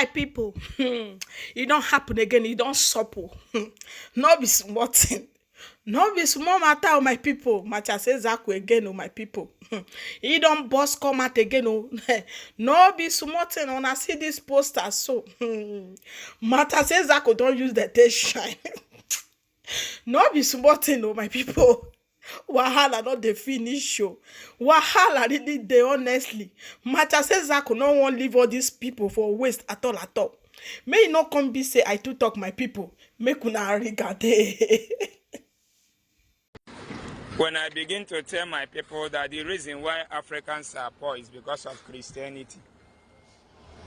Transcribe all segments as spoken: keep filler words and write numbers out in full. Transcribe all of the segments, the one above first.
My people, e don happen again, e don supple. No be small thing. No be small matter, oh, my people. Matthias Ezeaku again, oh, my people. He don burst come out again, oh. No be small thing. Una see this poster so. Matthias Ezeaku don use the take shine. No be small thing, oh, my people. Wahala no dey finish o. Wahala really dey, honestly. Matthias Ezeaku no wan leave all these people for waste at all, at all. Make e no come be say I too talk, my people. Make una rigade. When I begin to tell my people that the reason why Africans are poor is because of Christianity.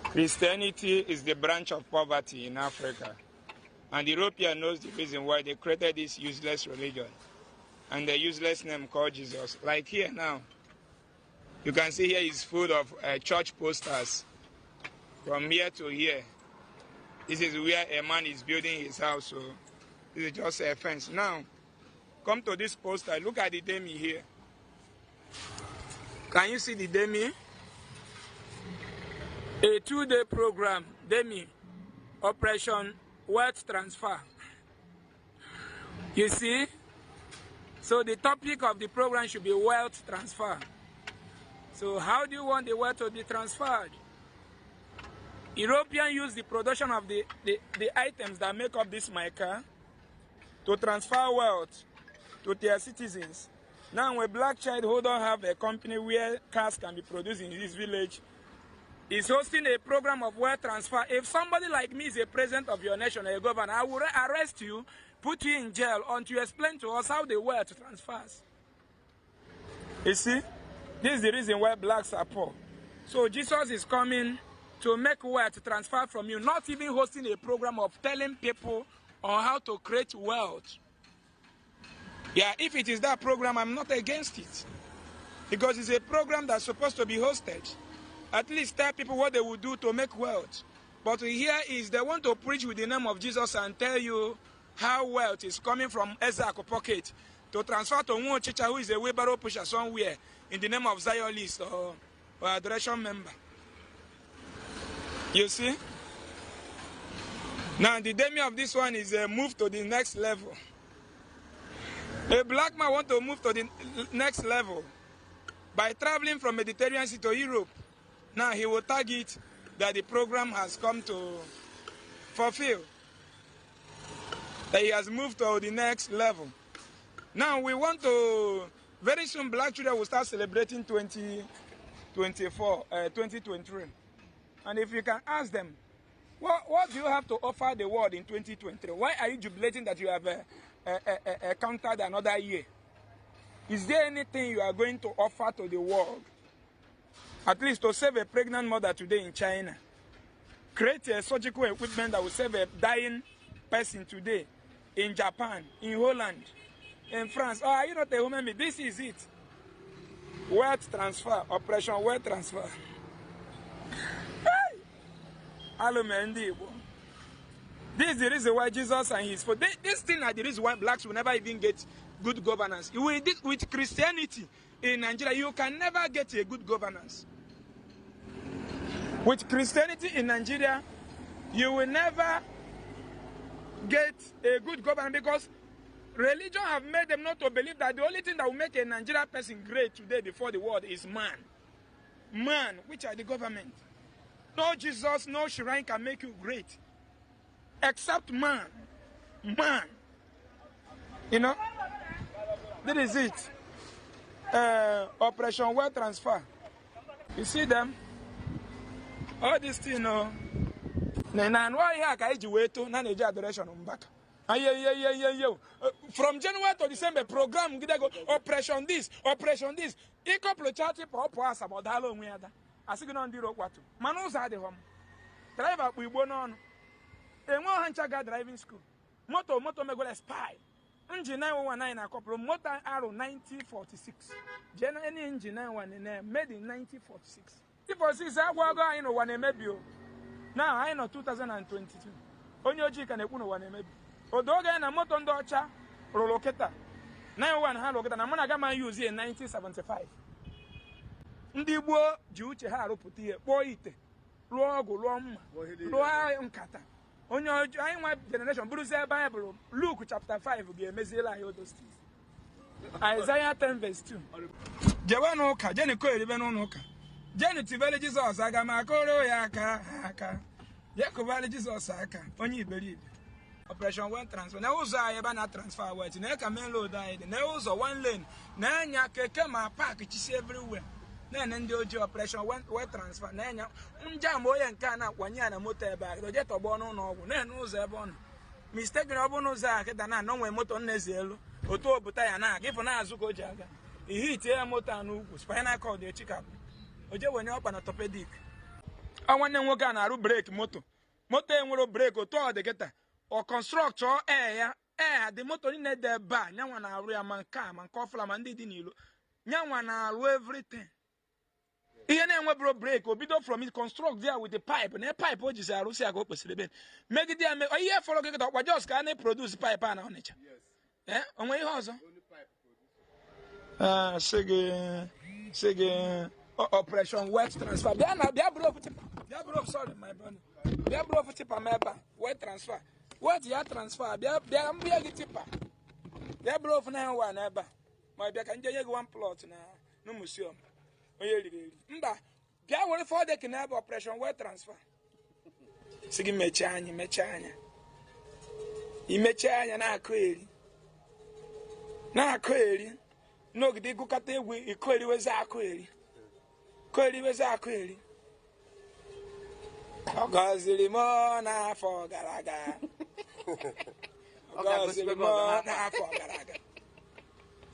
Christianity is the branch of poverty in Africa. And European knows the reason why they created this useless religion and the useless name called Jesus. Like here now, you can see here is full of uh, church posters from here to here. This is where a man is building his house. So this is just a fence. Now, come to this poster. Look at the demi here. Can you see the demi? A two-day program, demi, Operation Wealth Transfer. You see? So the topic of the program should be wealth transfer. So how do you want the wealth to be transferred? European use the production of the, the, the items that make up this mica to transfer wealth to their citizens. Now, a black child who don't have a company where cars can be produced in his village is hosting a program of wealth transfer. If somebody like me is a president of your nation, a governor, I will arrest you, put you in jail until you explain to us how the wealth transfers. You see, this is the reason why blacks are poor. So Jesus is coming to make wealth transfer from you, not even hosting a program of telling people on how to create wealth. Yeah, if it is that program, I'm not against it. Because it's a program that's supposed to be hosted. At least tell people what they will do to make wealth. But here is they want to preach with the name of Jesus and tell you how wealth is coming from Ezeaku pocket to transfer to one teacher who is a wheelbarrow pusher somewhere in the name of Zionist or, or adoration member. You see? Now the demi of this one is a move to the next level. A black man want to move to the next level by traveling from Mediterranean Sea to Europe. Now he will target that the program has come to fulfill. That he has moved to the next level. Now we want to, very soon black children will start celebrating twenty twenty-four, uh, twenty twenty-three. And if you can ask them, what, what do you have to offer the world in twenty twenty-three? Why are you jubilating that you have uh, uh, uh, uh, counted another year? Is there anything you are going to offer to the world? At least to save a pregnant mother today in China. Create a surgical equipment that will save a dying person today in Japan, in Holland, in France. Oh, are you not a human being? This is it. Wealth transfer, operation wealth transfer. Hey! Alụmdi Igbo. This is the reason why Jesus and his for this, this thing are the reason why blacks will never even get good governance. You will, this, with Christianity in Nigeria, you can never get a good governance. With Christianity in Nigeria, you will never get a good governance because religion have made them not to believe that the only thing that will make a Nigerian person great today before the world is man. Man, which are the government. No Jesus, no shrine can make you great. Except man. Man. You know? That is it. Uh, operation wealth transfer. You see them? All this thing, no. Na na anụ ọhịa ka eji wee too na na-eji adoration mbaka. Ayeyeyeyeyo. Uh, from January to December, program gidego, operation this, operation this. Ịkọpụrụ chati pa ọ pụọ asa ma ọ daala onwe ya da. Asị gị na ndị iro kwatu. Mana ụzọ adịghị m. Driver kpụ igbo n'ọnụ. Enwe ọha ncha ga driving school. Moto moto megwere spy. Nji nine one nine na-akọpụrụ moto arụ nineteen forty-six. Jee na any nji nine one nine made in nineteen forty-six. Forty-six agwa agwa anyị n'ụwa na-emebi o. Na anyị nọ two thousand twenty-two. Onye ojii ka na-ekwu n'ụwa na-emebi. Odo oge na moto ndị ọcha rụrụ kịta. nine one ha rụrụ kịta na mụ na aga ma use in nineteen seventy-five. Ndị gboo ji uche ha arụpụta ihe kpụọ ite. lụọ ọgụ, lụọ mma, lụọ nkata. Onye ọjọọ, anyị nwa generation bụrụzie Bible, Luke chapter five ga-emeziela anyị those things. Isaiah ten verse two. Jewe n'ụka, jeni ko eribe n'ụlọ ụka. Jeni tibere Jizọs aga ma kụrụ ya aka, aka. Jekụbara Jizọs aka, onye iberibe. Operation Wealth Transfer. Na ụzọ anyị ebe a na-transfer wealth, na ka main road anyị dị, na ụzọ one lane, na anya keke ma park chisi everywhere. Na-ene ndị ojii, Operation Wealth, Wealth Transfer, na anya njam onye nke a na-akwanye ya na moto ebe a, o je tọgbọ n'ụlọ ọgwụ, na-ene ụzọ ebe ọ nọ. Mistake na ọ bụ n'ụzọ a kịta na, na o nwere moto nna ezi elu, otu o buta ya na, gị fụ na azụ ka o ji aga. Ihe itie ya moto a n'ukwu, spinal cord echikapụ. O je wenye ọkpa na orthopedic. Ọ nwanne m nwoke a na-arụ brake moto. Moto enwere brake, otu ọ dị kịta. Ọ construct, ọ air ya, air, the moto niile dị ebe a, nyanwa na-arụ ya, ma nke a, ma nke ọfụla, ma ndị dị n'ilo. Nyanwa na-arụ everything. Ihe na-enwe bro brake, o bido from it, construct there with the pipe, na pipe o jizi arụsị ya ka o kwesịrị ebe. Megide ya, me-, ihe fọrọ gị kịta, ọkwa just ka a na-eproduce pipe a na Ọnịcha. Eh, o nwe ihe ọzọ? Ah, sị gị, sị gị, o-, Operation Wealth Transfer. Bịa na, bịa bro, tipa. Bịa bro, sorry, my brother. Bịa bro, tipa m ebe a. Wealth Transfer. Wealth ya transfer. Bịa, bịa, m bịa gị tipa. Bịa bro, na one ebe a. Ma bịa ka m je nye gị one plot na, n'Umusiom. Onye riri eri. Mba, bịa were four deck na ebe Operation Wealth Transfer. Sị gị mechie anya, mechie anya. I mechie anya na-akụ eri. Na-akụ eri. N'ogide ịgụkọta egwu, ịkụ eri wezi akụ eri. Kụ eri wezi akụ eri. Ọ gọziri m n'afọ gara aga. Ọ gọziri m n'afọ gara aga.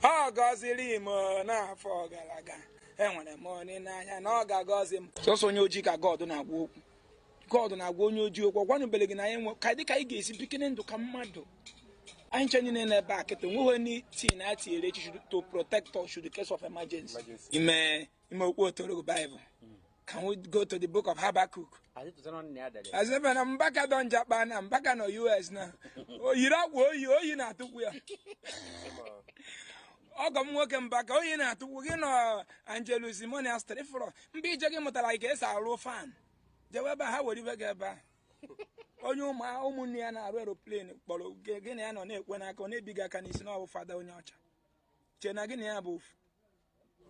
Ọ gọziri m n'afọ gara aga. Enwere m olileanya na ọ ga-agọzi m. Sọsọ onye ojii ka God na-agwa okwu. God na-agwa onye ojii okwu. Ọ gwanụbere gị na anyị nwe, ka dịka anyị ga-esi bikene ndụ ka mmadụ. Anyị nche niile n'ebe a kịta, nweghị onye tii na atinyere echi should, to protect us should the case of emergency. Emergency. Ime, ime okwu otoro Bible. Can we go to the book of Habakkuk? Azị tụtara ọnụ na ya dere. Azị ebe na Mbaka don japa na Mbaka nọ U S na. O yiri akwa oyi, oyi na-atụkwu ya. Ọgọ m nwoke Mbaka, oyi na-atụkwu gị nọ Angelus Monastery fụrụ. Mba ije gị mụtara ka esi arụ fan. Jewe ebe a, ha were iwe gị ebe a. Onye ụmụ, ụmụnne ya na-arụ aeroplane kpọrọ gị, gị na ya nọ na-ekwe n'aka, ọ na-ebi gị aka n'isi na ọ bụ fada onye ọcha. Chee na gị na ya bụ ofu.